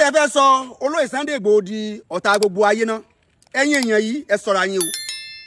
Ṣé ẹ fẹ́ sọ olóyè Sunday Igboho di ọ̀tá gbogbo ayé náà? Ẹ̀yin èèyàn yìí, ẹ sọ̀rọ̀ ayé o.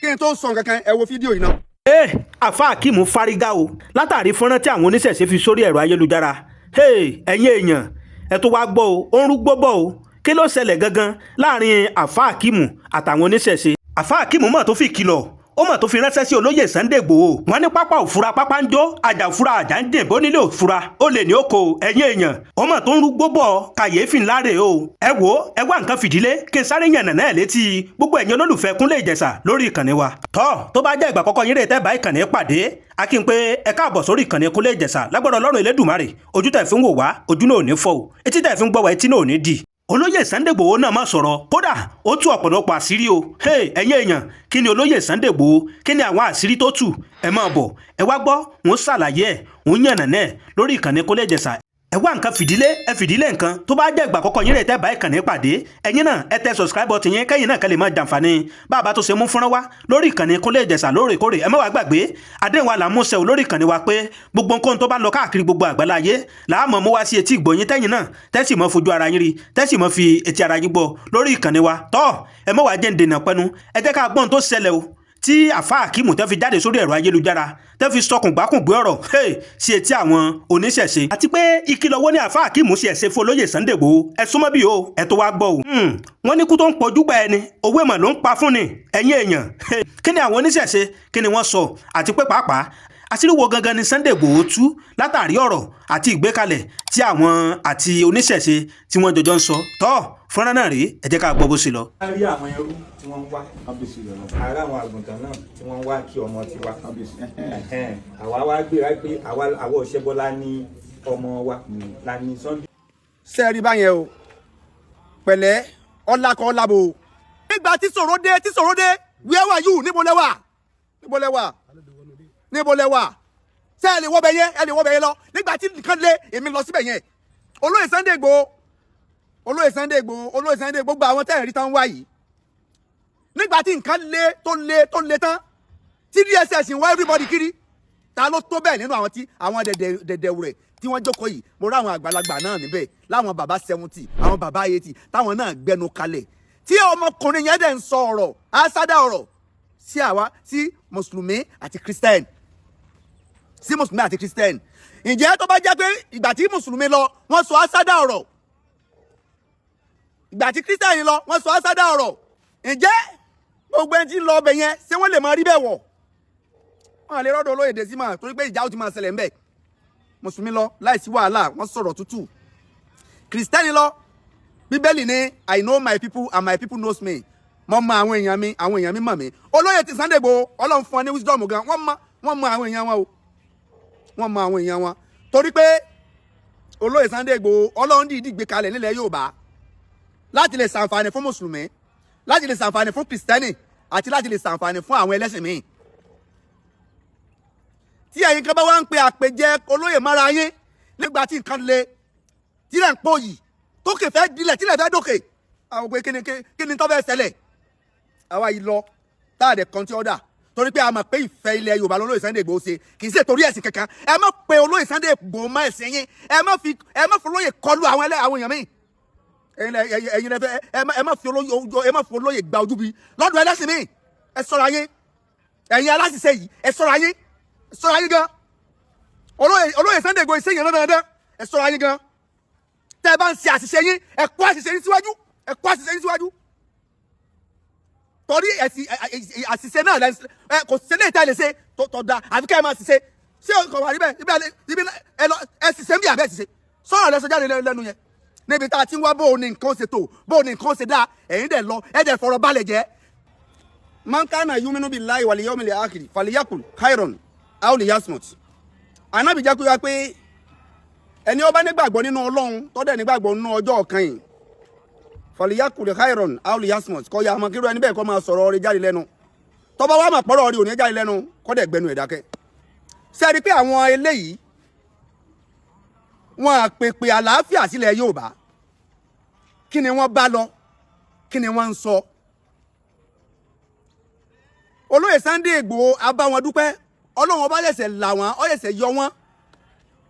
Kí n tó sọ nǹkan kan, ẹ wo fídíò yìí náà. Ẹ àfa Akeem fárígá o látàrí fọ́nrán tí àwọn oníṣẹ̀ṣe fi sórí ẹ̀rọ ayélujára. Ẹ̀yin èèyàn, ẹ tó wá gbọ́ o, ó ń rúgbó bọ̀ o. Kí ló ṣẹlẹ̀ gangan láàrin àfa Akeem àtàwọn oníṣẹ̀ṣe? Àfa Akeem mọ̀ tó fi kìlọ̀, ó mọ̀ tó fi ránṣẹ́ sí olóyè Sunday Igboho. Wọ́n ní pápá òfura pápá ń jó, àjà òfura àjà ń dìn, bónílé òfura ó lè ní oko. Ẹ̀yin èèyàn, ó mọ̀ tó ń rúgbó bọ̀, kàyéfì ńlá rèé o. Ẹ wò ó, ẹ wá nǹkan fìdílé kí n sáré yànnà náà létí gbogbo ẹ̀yin olólùfẹ́ Kúnlé Ìjẹ̀ṣà lórí ìkànnì wa. Tọ́ tó bá jẹ́ ìgbà àkọ́kọ́ yín rè tẹ́ bá ìkànnì pàdé, a kí n pé ẹ káàbọ̀ sórí ìkànnì Kúnlé Ìjẹ̀ṣà. Lágbọ́dọ̀ Ọlọ́run Elédùmarè, ojú tẹ̀ fi ń wò wá, ojú náà ò ní fọ́ o, etí tẹ̀ fi ń gbọ́ wá, etí náà ò ní dì. Olóyè Sunday Igboho náà má sọ̀rọ̀, kódà ó tú ọ̀pọ̀lọpọ̀ àṣírí o. Ẹ̀yin èèyàn, kí ni olóyè Sunday Igboho, kí ni àwọn àṣírí tó tú? Ẹ máa bọ̀, ẹ wá gbọ́, òun ṣàlàyé ẹ̀, òun yànnà náà lórí ìkànnì Kúnlé Ìjẹ̀ṣà. Ẹ wá nǹkan fìdílé, ẹ fìdílé nǹkan. Tó bá jẹ́ ìgbà àkọ́kọ́ yín rè tẹ́ bá ìkànnì pàdé, ẹ̀yin náà ẹ tẹ subscribe button yín, kẹ́yìn náà kẹ́ lè máa jàǹfààní bàbá tó ṣe mú fúnra wá lórí ìkànnì Kúnlé Ìjẹ̀ṣà lóòrèkóòrè. Ẹ má wàá gbàgbé àdéhùn wa là ń múṣẹ lórí ìkànnì wa pé gbogbo nǹkan tó bá ń lọ káàkiri gbogbo àgbáláyé làá mọ̀ mú wá sí etí ìgbọ̀nyín, tẹ́yìn náà tẹ́sì mọ́ fojú ara yín rí, tẹ́sì mọ́ fi etí ara yín gbọ́ lórí ìkànnì wa. Tọ́ ẹ má wàá jẹ́ ń dènà pẹ́nu, ẹ jẹ́ ká gbọ́n tó ṣẹlẹ̀ o tí àfa Akeem tẹ́ fi jáde sórí ẹ̀rọ ayélujára, tẹ́ fi sọkùn gbákùngbé ọ̀rọ̀ sí etí àwọn oníṣẹ̀ṣe, àti pé ìkìlọ̀ wo ni àfa Akeem ṣe ẹ̀ṣẹ̀ fún olóyè Sunday Igboho? Ẹ súnmọ́ bí o, ẹ tó wá gbọ́ o. Wọ́n ní kú tó ń pọ̀jú gba ẹni, owó ìmọ̀ ló ń pa fún ni. Ẹ̀yin èèyàn, kí ni àwọn oníṣẹ̀ṣe, kí ni wọ́n sọ? Àti pé pàápàá, àṣírí wo gangan ni Sunday Igboho tú látàrí ọ̀rọ̀ àti ìgbékalẹ̀ tí àwọn àti oníṣẹ̀ṣe tí wọ́n jọjọ ń sọ? Tọ́ fọ́nrán náà rèé, ẹ jẹ́ ká gbọ́ bó ṣe lọ. A rí àwọn ẹrú tí wọ́n ń wá, ará àwọn àgùntàn náà tí wọ́n ń wá kí ọmọ tiwa. Àwa wá gbéra pé àwa Ọ̀ṣẹ́bọlá ní ọmọ wa la ní Sunday. Ṣé ẹ rí báyẹn o? Pẹ̀lẹ́ ọlákọ̀ ọlábò. Nígbà tí ṣòro dé, tí ṣòro dé, where were you? Níbo lẹ wà? Níbo lẹ wà? Níbo lẹ wà? Ṣé ẹ lè wọ́ bẹ yẹn? Ẹ lè wọ́ bẹ yẹn lọ nígbà tí nǹkan lé? Èmi lọ síbẹ̀ yẹn. Olóyè Sunday Igboho, olóyè Sunday Igboho, olóyè Sunday, gbogbo àwọn tẹ́ ẹ̀ rí tán wá yìí, nígbà tí nǹkan lé, tó lé, tó lé tán, tí DSS ń wá everybody kiri, ta ló tó bẹ́ẹ̀ nínú àwọn tí àwọn dẹ̀dẹ̀ rẹ̀ tí wọ́n jókòó yìí? Mo rá àwọn àgbàlagbà náà níbẹ̀, láwọn bàbá 70, àwọn bàbá 80, táwọn náà gbẹnu kalẹ̀ tí ọmọkùnrin yẹn dẹ̀ ń sọ ọ̀rọ̀ asádà ọ̀rọ̀ sí àwa, sí mùsùlùmí àti christian, sí mùsùlùmí àti christian. Ǹjẹ́ tó bá jẹ́ pé ìgbà tí mùsùlùmí lọ, wọ́n sọ asádà ọ̀rọ̀, ìgbà tí christian lọ, wọ́n sọ asádà ọ̀rọ̀, ǹjẹ́ gbogbo ẹni tí ń lọ ọbẹ̀ yẹn, ṣé wọ́n lè máa rí bẹ́ẹ̀ wọ̀? Wọ́n à lè rọ́dọ̀ olóyè dé sí máa, torí pé ìjà ó ti máa ṣẹlẹ̀ ńbẹ̀. Mùsùlùmí lọ láìsí wàhálà, wọ́n sọ̀rọ̀ tútù. Kìrìsìtẹ́nì lọ, Bíbélì ní, "I know my people and my people knows me." Mo mọ àwọn èèyàn mi, àwọn èèyàn mi mọ̀ mí. Olóyè ti Sunday Igboho, Ọlọ́run fún ọ ní wisdom gan. Wọ́n mọ àwọn èèyàn wọn o, wọ́n mọ àwọn èèyàn wọn, torí pé olóyè Sunday Igboho, Ọlọ́run dìídì gbé kalẹ̀ nílẹ̀ Yorùbá láti lè ṣàǹfààní fún mùsùlùmí, láti lè ṣàǹfààní fún kìrìsìtẹ́nì, àti láti lè ṣàǹfààní fún àwọn ẹlẹ́sìn míì. Tí ẹ̀yin kan bá wá ń pe àpèjẹ olóyè mára yín nígbà tí nǹkan le, tílẹ̀ ń pò yìí, tókè fẹ́ dilẹ̀, tílẹ̀ fẹ́ dókè, àwọn pé kíni kíni tó fẹ́ ṣẹlẹ̀, àwa yìí lọ tá a dẹ̀ kan tí ó dà, torí pé a mọ̀ pé ìfẹ́ ilẹ̀ Yorùbá lolóyè Sunday Igboho ṣe, kì í ṣe torí ẹ̀sìn kankan. Ẹ má pe olóyè Sunday Igboho mọ́ ẹ̀sìn yín. Ẹ má fi olóyè kọlu àwọn ẹlẹ́ àwọn èèyàn míì. Ẹ̀yin lẹ fẹ́ ẹ má fi olóyè gba ojú bi lọ́dọ̀ ẹlẹ́sìn míì. Ẹ ṣọ́ra yín, ẹ̀yin aláṣìṣe yìí, ẹ ṣọ́ra yín, ẹ ṣọ́ra yín gan. Olóyè Sunday Igboho ṣe yẹn dandan. Ẹ ṣọ́ra yín gan. Tẹ́ ẹ bá ń ṣe àṣìṣe yín, ẹ kó àṣìṣe yín síwájú, ẹ kó àṣìṣe yín síwájú, torí ẹ̀sìn àṣìṣe náà ẹ kò sí lè tẹ́ lè ṣe tó da, àfi kẹ́ ẹ máa ṣiṣẹ́. Ṣé o kò wà níbẹ̀ ibi ẹ lọ, ẹ ṣiṣẹ́ ń bí àbẹ́ ṣiṣẹ́ sọ̀rọ̀ lẹ́sọ jáde lẹ́nu yẹn níbi tá a ti ń wá bó o ní nǹkan ṣe tó, bó o ní nǹkan ṣe dáa. Ẹ̀yin dẹ̀ lọ, ẹ dẹ̀ fọ̀rọ̀ balẹ̀ jẹ́. Man kana yuminu billahi wal yawmil akhir falyakul khairan aw liyasmut. Ànábì jẹ́ kó yá pé ẹni ó bá nígbàgbọ́ nínú Ọlọ́run, tó dẹ̀ nígbàgbọ́ nínú ọjọ́ kan yìí, falyakul khairan aw liyasmut, kọ́ ya ọmọ kírú ẹni bẹ́ẹ̀ kọ́ máa sọ̀rọ̀ orí jáde lẹ́nu. Tó bá wà máa pọ̀rọ̀ orí òní jáde lẹ́nu, kọ́ dẹ̀ gbẹnu ẹ̀ dákẹ́. Ṣé ẹ rí pé àwọn eléyìí, wọn àpèpè àlàáfíà sílẹ̀ Yorùbá? Kí ni wọ́n bá lọ? Kí ni wọ́n ń sọ? Olóyè Sunday Igboho, a bá wọn dúpẹ́. Ọlọ́run ọba ṣẹ̀ṣẹ̀ là wọ́n, ó ṣẹ̀ṣẹ̀ yọ wọ́n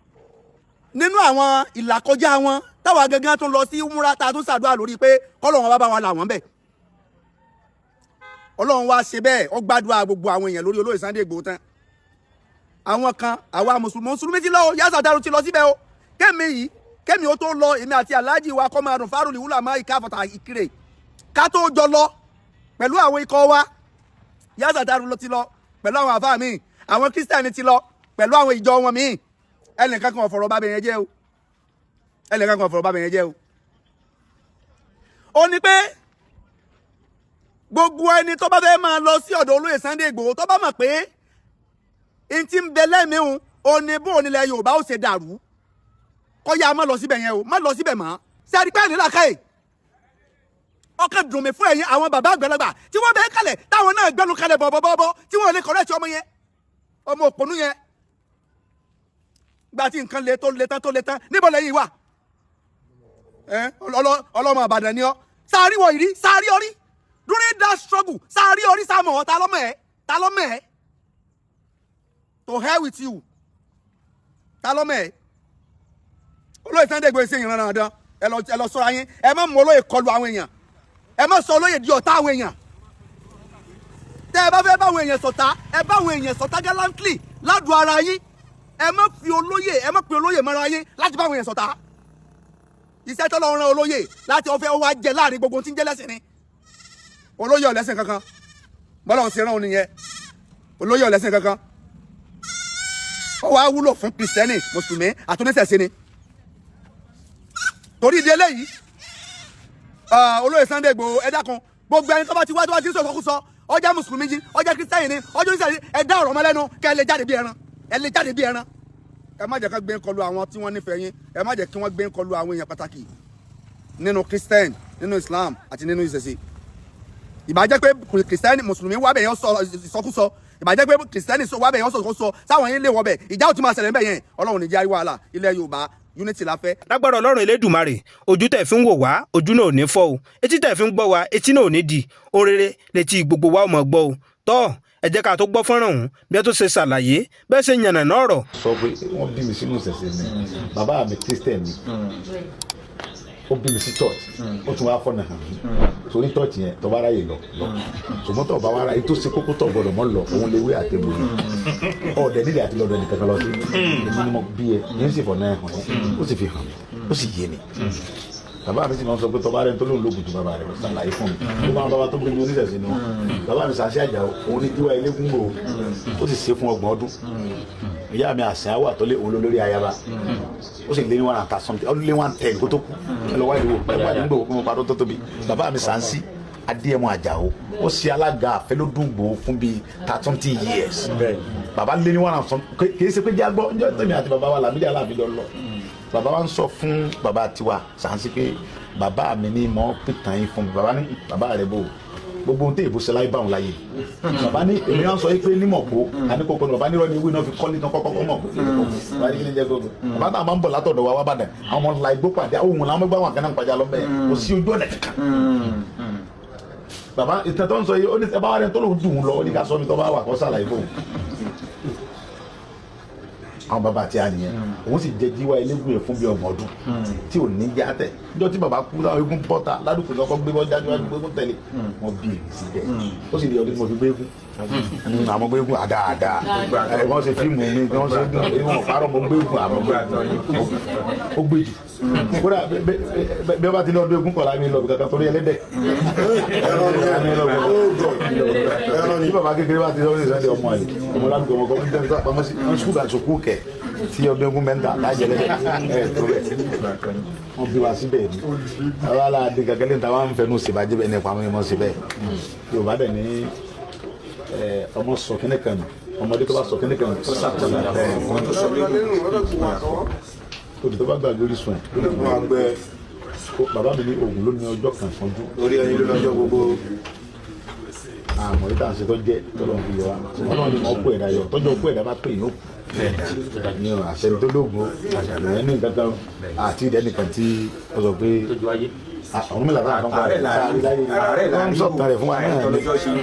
nínú àwọn ìlàkọjá wọn. Táwa gangan tún lọ sí múra, tá a tún ṣàdúrà lórí pé kọ́lọ́run wá bá wa là wọ́n bẹ̀. Ọlọ́run wá ṣe bẹ́ẹ̀, ó gbàdúrà gbogbo àwọn èèyàn lórí olóyè Sunday Igboho tán. Àwọn kan, àwa mùsùlùmí ti lọ o, Yasa Daru ti lọ síbẹ̀ o. Kémi yìí, kémi ó tó lọ, èmi àti aláàjì wa kọ́ máa dùn fárúlì wúlò àmọ́ ìka àfọ̀tà ìkirè ká tó jọ lọ pẹ̀lú àwọn ikọ̀ wa. Yasa Daru ló ti lọ pẹ̀lú àwọn àfáà míì, àwọn kírísítẹ́nì ti lọ pẹ̀lú àwọn ìjọ wọn míì. Ẹnìkan kan ọ̀fọ̀rọ̀ bábẹ̀ yẹn jẹ́ o, ẹnìkan kan ọ̀fọ̀rọ̀ bábẹ̀ yẹn jẹ́ o. Ó ní pé gbogbo ẹni tó bá fẹ́ máa lọ sí ọ̀dọ̀ olóyè Sunday Igboho, tó bá mọ̀ pé n ti ń bẹ lẹ́mìí ó ní bó onílẹ̀ Yorùbá ó ṣe dàrú, kó yá má lọ síbẹ̀ yẹn o, má lọ síbẹ̀ mọ́. Sẹ́ẹ̀rí pẹ́ẹ́nì làkàyè ọkàn dùn mí fún ẹ̀yin àwọn bàbá àgbàlagbà tí wọ́n bẹ́ẹ̀ kalẹ̀, táwọn náà gbẹ́nu kalẹ̀ bọ̀bọ̀bọ̀bọ̀, tí wọ́n lè kọ̀rẹ́tì ọmọ yẹn, ọmọ òpònú yẹn. Gba tí nǹkan le tó le tán tó le tán, níbo lẹ́yìn wà? Ọlọ́mọ Ìbàdàn ni ọ́, sáárì wọ̀ ìrí sáárì ọrí during that struggle, sáárì ọrí sáàmọ̀ ọ́, ta lọ́mọ ẹ̀, ta lọ́mọ ẹ̀? To hell with you, ta lọ́mọ ẹ̀? Olóyè Sunday Igboho ṣe ìran dandan. Ẹ lọ sọ́ra yín, ẹ má mú olóyè kọlu àwọn èèyàn, ẹ má sọ olóyè di ọ̀tá àwọn èèyàn. Tẹ́ ẹ bá fẹ́ báwọn èèyàn ṣọ̀tá, ẹ báwọn èèyàn ṣọ̀tá gallantly ládùn ara yín. Ẹ má fi olóyè, ẹ má pe olóyè mọ́ra yín láti báwọn èèyàn ṣọ̀tá. Iṣẹ́ tó lọ́ọ́ rán olóyè láti ọ̀fẹ́ ó wá jẹ láàrin gbogbo tí ń jẹ́ lẹ́sìn ni. Olóyè ọ̀lẹ́sìn kankan, bọ́lá ń ṣe rán òun nìyẹn. Olóyè ọ̀lẹ́sìn kankan, ó wá wúlò fún kìrìsìtẹ́nì, mùsùlùmí àtúnṣe ni. Torí ìdí eléyìí, olóyè Sunday Igboho, ẹ dákun, gbogbo ẹni tó bá ti wá tó bá ti ń sọ ìsọkúsọ, ọjà mùsùlùmí jí, ọjà kìrìsìtẹ́nì ni, ọjọ́ oníṣẹ́, ẹ dá ọ̀rọ̀ mọ́ lẹ́nu kẹ́ ẹ lè jáde bí ẹran, ẹ lè jáde bí ẹran. Ẹ má jẹ́ ká gbé ń kọlu àwọn tí wọ́n nífẹ̀ẹ́ yín, ẹ má jẹ́ kí wọ́n gbé ń kọlu àwọn èèyàn pàtàkì nínú Christian, nínú Islam àti nínú ìṣẹ̀ṣe. Ìbá jẹ́ pé kìrìsìtẹ́nì mùsùlùmí wá bẹ̀ yẹn sọ ìsọkúsọ, ìbá jẹ́ pé kìrìsìtẹ́nì wá bẹ̀ yẹn sọ ìsọkúsọ, sáwọn yín lè wọ bẹ̀, ìjà ò tún máa ṣẹlẹ̀ níbẹ̀ yẹn. Ọlọ́run ní jẹ́ àríwá wàhálà ilẹ̀ Yorùbá, unity la fẹ́. Lágbára Ọlọ́run Elédùmarè, ojú tẹ̀ fi ń wò wá, ojú náà ò ní fọ́ o. Etí tẹ̀ fi ń gbọ́ wa, etí náà ò ní di. Ohun rere létí gbogbo wa ò mọ̀ gbọ́ o. Tọ́ ẹ jẹ́ ká tó gbọ́ fọ́nrán ọ̀hún bí ẹ tó ṣe ṣàlàyé bẹ́ẹ̀ ṣe yànnà náà ọ̀rọ̀. Sọ pé wọ́n bí mi sínú ìṣẹ̀ṣe mi, bàbá mi Christian ni, ó bí mi sí church, ó tún wá fọ́nà hàn mí torí church yẹn, tó bá ráyè lọ lọ, ṣùgbọ́n tó bá wá ráyè tó ṣe kókó tó gbọdọ̀ mọ́ lọ, òun lè wé àtẹ̀bò yìí ọ̀dẹ̀ nílẹ̀ àti lọ́dọ̀ ẹnìkankan lọ sí. Èmi ni mo bí ẹ yẹn sì fọ̀nà ẹ̀ hàn ẹ́, ó sì fi hàn mí, ó sì yé mi. Bàbá mi sì máa ń sọ pé tọba rẹ tó lóun lóògùn tó bàbá rẹ lọ sàlàyé fún mi. Tó bá ń bàbá tó gbé mi oníṣẹ̀ṣe ni wọn. Bàbá mi sàṣẹ àjà, òun ní jíwá ilé gúngbò, ó sì ṣe fún 30 ọdún. Ìyá mi àṣẹ àwọ̀ àtọ́lé, òun lórí ayaba, ó sì lé ní one and something, ó lé 110 kó tó kú. Ẹ lọ wá ìlú ẹ wá ìlú gbòó kó parọ́ tó tóbi. Bàbá mi sàǹsì Adéyẹmọ Àjàó, ó ṣe alága àfẹlódùngbò fún bíi 30 years. Bàbá lé ní one and something. Kì í ṣe pé jágbọ́ ǹjọ́ tẹ̀mí àti bàbá wa Làmídì Aláàfin lọ lọ, bàbá wa ń sọ fún bàbá tiwa sàǹsì pé bàbá mi ní mọ́ pìtàn yín fún mi. Bàbá ní bàbá rẹ bò gbogbo ohun tí èbó ṣe láyé báwọn láyé. Bàbá ní èmi náà sọ yìí pé nímọ̀ kó àníkókò ní. Bàbá ní irọ́ ni ewé náà fi kọ́lé tán kọ́kọ́ mọ̀ kó. Bàbá ní kí ni jẹ́ gbogbo bàbá táwọn máa ń bọ̀ látọ̀dọ̀ wa wá bàdàn, àwọn ọmọ ńlá igbó pàdé àwọn òun làwọn gbọ́ àwọn kan náà ń pàjá lọ bẹ́ẹ̀, kò sí ojú ọ̀nà kankan. Bàbá ìtàn tó ń sọ yìí, ó ní ẹ bá wà rẹ tó lòún dùn ún lọ, ó ní ká sọ mi tó bá wà kó sàlàyé fóun. Àwọn bàbá àti àníyàn, òun sì jẹ jíwá eléégún yẹn fún bí 30 ọdún tí ò ní jẹ àtẹ. Níjọ́ tí bàbá kú, táwọn eégún bọ́ta ládùúgbò lọ́kọ́ gbé bọ́ jáde wájú gbégún tẹ̀lé wọn bí èmi síbẹ̀. Ó sì di ọdún tí mo fi gbégún, àmọ́ gbégún àdáadáa. Wọ́n ṣe fíìmù mi, wọ́n ṣe wọn parọ́ mo gbégún, àmọ́ gbégún ó gbé jù. Kódà bí wọ́n bá ti ní ọdún eégún kọ̀ọ̀lá mi lọ kankan torí ẹlẹ́dẹ̀ tí bàbá kékeré bá ti sọ ní ọmọ ẹ̀ ọmọ ládùúgbò ọmọ kọ́ sukùl àti sukùl kẹ̀ tí ọdún eégún mẹ́ta lájẹ lẹ́dẹ̀ ẹ̀ tó bẹ̀. Wọ́n bí wa síbẹ̀ ni àwa la di kankan lẹ́yìn táwa ń fẹnu ṣèbàjẹ́ bẹ́ẹ̀ nípa àwọn ọmọ síbẹ̀. Yorùbá dẹ̀ ní ọmọ sọ kínní kan nù, ọmọdé tó bá sọ kínní kan nù, odò tó bá gbàgbé orísun ẹ̀. Bàbá mi ní oògùn ló ní ọjọ́ kan sanjú orí ẹni ló lọ́jọ́ gbogbo. Àmọ́ ìta àṣẹ tó jẹ́ tọ́lọ́run fi yọ wa, ọlọ́run ní ọkọ ẹ̀dá yọ, tọ́jú ọkọ ẹ̀dá bá pè yín ó ní àṣẹ tó lóògùn ìyẹn ní nǹkan kan àti ìdẹ́nìkan tí ó sọ pé àwọn mẹ́ta náà kan parí wọ́n ń sọ̀tàn rẹ̀ fún wa náà ni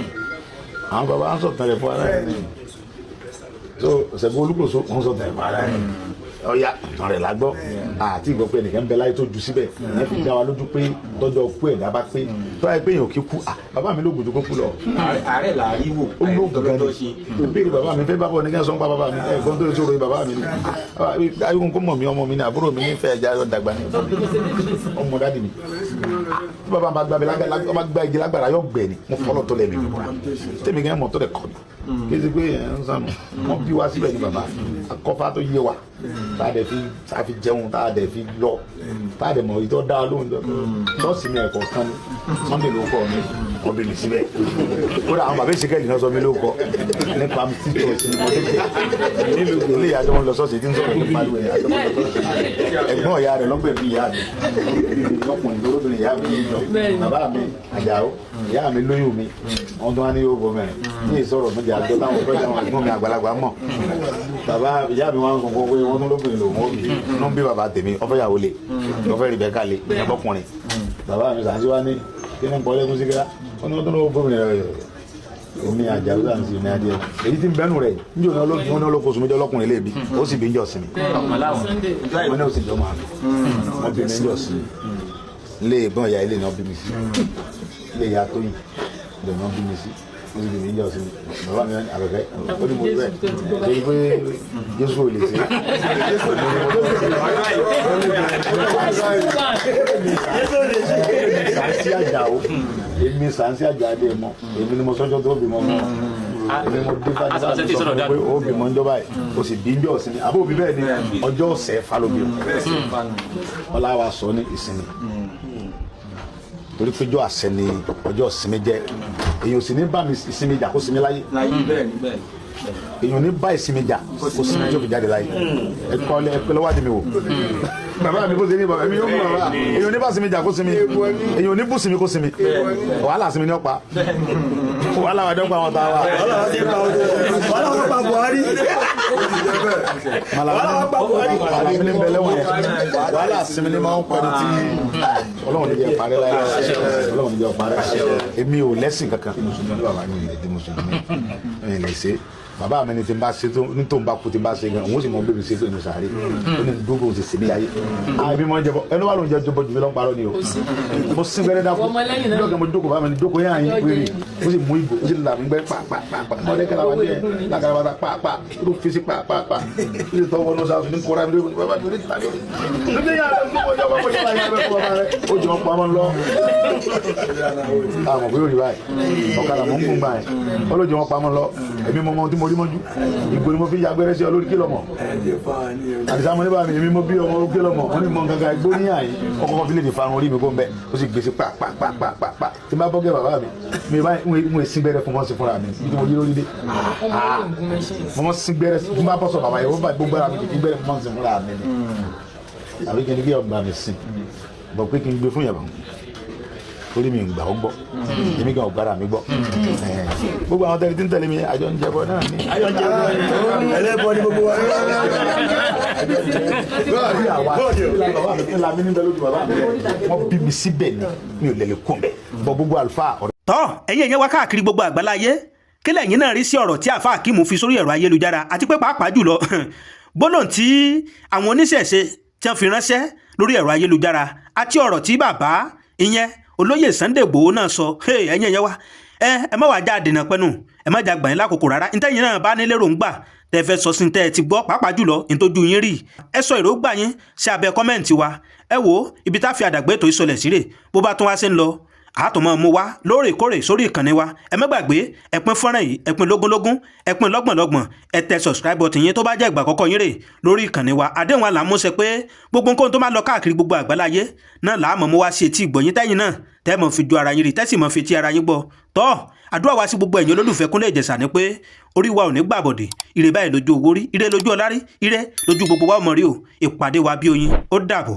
àwọn bàbá ń sọ̀tàn rẹ̀ fún wa náà ni. So Ṣẹ́gun Olúkòso wọ́n sọ̀tàn rẹ̀ fún wa náà ni. Ọ̀ya ìtàn rẹ̀ la gbọ́ àti ìgbọ́ pé ẹnìkan ń bẹ láyé tó ju síbẹ̀. Ìyẹn fi dá wa lójú pé tọ́jọ́ kú ẹ̀dá bá pé tọ́jà pé èèyàn kì í kú. Bàbá mi lóògùn tó kó kú lọ. Àárẹ̀ là á rí wò. Ó lóògùn gan ni. Ìbéèrè bàbá mi fẹ́ bá bọ̀ nìkan sọ ń pa bàbá mi ẹ̀gbọ́n tó lè sọ̀rọ̀ bàbá mi ni ayélujára kó mọ̀ mí, ọmọ mi ni, àbúrò mi nífẹ̀ẹ́ ẹja dàgbà ni ọmọ dádì mi. Tí bàbá bá gbá igi lágbára yóò gbẹ ni. Mo fọlọ́ tó lẹ̀ mi fi bọ̀ra tèmi kẹ́ mọ̀ tó lẹ̀ kọ́ mi kí ẹ ti pé ẹ̀ ń sànù. Wọ́n bí wa síbẹ̀ ni bàbá akọ́fà tó yé wa, tá a dẹ̀ fi tá a fi jẹun, tá a dẹ̀ fi lọ, tá a dẹ̀ mọ̀ ìtọ́ dá lóhùn jọ. Ṣọ́ọ̀ṣì mi ẹ̀kọ́ kan ní Sunday ló kọ́ mi, wọ́n bí mi síbẹ̀. Kódà àwọn bàbá ìṣèkẹ́lì náà sọ mi ló kọ́ nípa tí ṣọ́ọ̀ṣì ni mo tẹ̀sẹ̀ nílùú ilé ìyá àjọmọ́ lọ ṣọ́ọ̀ṣì tí ń sọ̀rọ̀ nípa ìwé àjọmọ́ lọ ṣọ́ọ̀ṣì. Ẹ̀gbọ́n ìyá rẹ̀ lọ́gbẹ̀ẹ́ bí ìyá mi lọ́kùnrin lórobìnrin ìyá mi níjọ bàbá mi Àjàó. Ìyá mi lóyún mi, wọ́n tún wá ní yóò bọ́ mẹ́rin ní ìsọ̀rọ̀ mi jẹ́ àjọ táwọn fẹ́ táwọn ẹ̀gbọ́n mi àgbàlagbà mọ̀. Bàbá ìyá mi wá ń sọ pé wọ́n tún lóbìnrin lòun ó bí inú bí bàbá tèmi ọfẹ́ yàwó lè ọfẹ́ Rìbẹ́kà lè ẹ̀bọ́kùnrin. Bàbá mi sàn sí wá ní kí ní pọ̀ lẹ́kún síkírá, wọ́n ní wọ́n tún lọ́wọ́ gómìnà rẹ̀ omi Àjàó sàn sí omi adìẹ èyí tí ń bẹ́nu rẹ̀ níjọ́ ní olóògùn wọn ní olókòsùn méjì ọlọ́kùnrin lébi ó sì bí ń jọ sinmi wọn ní ó sì jọ máa lọ. Wọn bí mi ń jọ sinmi ilé ìgbọ́n ìyá ilé náà bí mi sí, ilé ìyá Tóyìn ilé náà bí mi sí, wọ́n sì bí mi ń jọ sinmi. Bàbá mi ní àbẹ̀fẹ́ ó ní mo bẹ́ẹ̀ torí pé Jésù ò lè ṣe. Èmi Sàǹsí Àjàó, èmi Sàǹsí Àjàó adé mọ, èmi ni mo sọ́jọ́ tó bímọ mọ́, èmi mo dé fájú bá mi sọ fún mi pé ó bímọ ń jọba yìí, ó sì bí ń jọ sinmi àbó òbí bẹ́ẹ̀ ni ọjọ́ ọ̀sẹ̀ falóbi ọlá wa sọ ní ìsinmi torí pé ọjọ́ àṣẹ ni ọjọ́ ìsinmi jẹ́. Èèyàn sì ní bá mi ìsinmi jà kó sinmi láyé, èèyàn ní bá ìsinmi jà kó sinmi tó fi jáde láyé. Ẹ̀kọ́ ẹ̀pẹ́ lọ́wọ́ àdìmí wò bàbá mi kó sinmi, bàbá mi yóò mú bàbá. Èèyàn ní bá sinmi jà kó sinmi, èèyàn ní bú sinmi kó sinmi. Wàhálà sinmi ní ọ̀pá, wàhálà wà dẹ́kun àwọn tàwa. Wàhálà wà pa Buhari. Malami ní bẹ̀lẹ̀ wọ̀nyẹn, wàhálà sinmi ní máa ń pẹ́ni tí Ọlọ́run ní jẹ́ parẹ́ láyé, Ọlọ́run ní jẹ́ parẹ́. Èmi ò lẹ́sìn kankan. Mùsùlùmí bàbá mi lè di mùsùlùmí, mi lè ṣe. Bàbá mi ni tí n bá ṣe tó ní tó ń bá kú tí n bá ṣe gan, òun sì mọ bébí ṣe tó inú sàárè. Ó ní dúró bó ṣe ṣe mí láyé. Àbí mo ń jẹbọ ẹnu wà ló ń jẹ jọbọ jù mí lọ ń parọ́ ni o. Mo sin gbẹrẹ dákú. Níjọ́ kan mo jókòó bá mi ní jókòó yẹn àyín péré. Ó sì mú ìgò, ó sì là mí gbẹ pàpàpàpà. Mo lẹ́kẹ̀ làwọn díẹ̀ lákàrà bàtà pàpà. Ó fi sí pàpàpà. Ó sì tọwọ́ ní sàásù ní kóra mi lórí bàbá mi ní tàbí. Ó jọ pamọ́ lọ. Àmọ̀ pé ó rí báyìí. Ọ̀kadà mò ń gùn báyìí. Ó ló jọ wọn pamọ́ lọ. Èmi mọ ohun tí mo rí mọ́jú. Ìgò ni mo fi yagbẹ́rẹ́ sí ọ lórí kílọ̀mọ̀. Àdìsá mo ní bá mi, èmi mo bí ọmọ kílọ̀mọ̀. Wọ́n ní mọ gangan igbó ní àyín. Ọkọ̀ fi lè ní farun orí mi kó ń bẹ. Ó sì gbèsè pàpàpàpàpà. Tí n bá bọ́gẹ́ bàbá mi, mi bá ń sin gbẹ́rẹ́ fún mọ́sí fúnra mi. Bí mo yí lórí dé. Mo mọ́ sin gbẹ́rẹ́ fún bá bọ́sọ̀ bàbá yẹn, ó bá gbogbo ara mi kì í gbẹ́rẹ́ fún mọ́sí fúnra mi ni. Àbí kí ni kí ọgbà mi sin. Bọ̀ pé kí n gbé fún yàrá torí mi ń gbà ó gbọ́, èmi gan ọ̀gbára mi gbọ́. Gbogbo àwọn tẹ́lẹ̀ tí ń tẹ̀lé mi àjọ ń jẹbọ náà ni. Àjọ ń jẹbọ ẹlẹ́bọ ni gbogbo wa. Bàbá mi ní bẹ́ẹ̀ lójú bàbá mi, wọ́n bí mi síbẹ̀ ni mi ò lè lè kún bẹ́ẹ̀ bọ́ gbogbo àlùfáà. Tọ́ ẹ̀yin ẹ̀yẹ́ wa káàkiri gbogbo àgbáláyé, kí lẹ̀yin náà rí sí ọ̀rọ̀ tí àáfàá Akeem fi sórí ẹ̀rọ ayélujára àti pé pàápàá jùlọ gbólóhùn tí àwọn oníṣẹ̀ṣe tí wọ́n fi ránṣẹ́ lórí ẹ̀rọ ayélujára àti ọ̀rọ̀ tí bàbá ìyẹn olóyè Sunday Igboho náà sọ? Ẹ̀yin ẹ̀yẹ wa, ẹ má wàá já dènà pẹ́nu, ẹ má já gbà yín lákòókò rárá. Ntẹ́yìn náà bá nílé ròǹgbà tẹ́ fẹ́ sọ sí tẹ́ ẹ ti gbọ́, pàápàá jùlọ ntójú yín rí, ẹ sọ èròǹgbà yín sí abẹ́ comment wa. Ẹ wo ibi tá a fi àdàgbé ètò ìsọlẹ̀ síre, bó bá tún wá sí ń lọ àtúmọ̀ mú wa lóòrèkóòrè sórí ìkànnì wa. Ẹ má gbàgbé, ẹ pín fọ́nrán yìí, ẹ pín lógúnlógún, ẹ pín lọ́gbọ̀nlọ́gbọ̀n, ẹ tẹ subscribe button yín tó bá jẹ́ ìgbà àkọ́kọ́ yín rè lórí ìkànnì wa. Àdéhùn wa là ń múṣẹ pé gbogbo nǹkan tó máa lọ káàkiri gbogbo àgbáláyé náà là á mọ̀ mú wá sí etí ìgbọ̀nyín tẹ́yìn náà tẹ́ mọ̀ fi ju ara yín rí, tẹ́sì mọ̀ fi ti ara yín gbọ́. Tọ́ àdúrà wa sí gbogbo ẹ̀yin olólùfẹ́ Kúnlé Ìjẹ̀ṣà ni pé orí wa ò ní gbàbọ̀dè, ire báyìí lójú owó rí, ire lójú ọlá rí, ire lójú gbogbo wa ọmọ rí o. Ìpàdé wa bí oyin, ó dàbọ̀.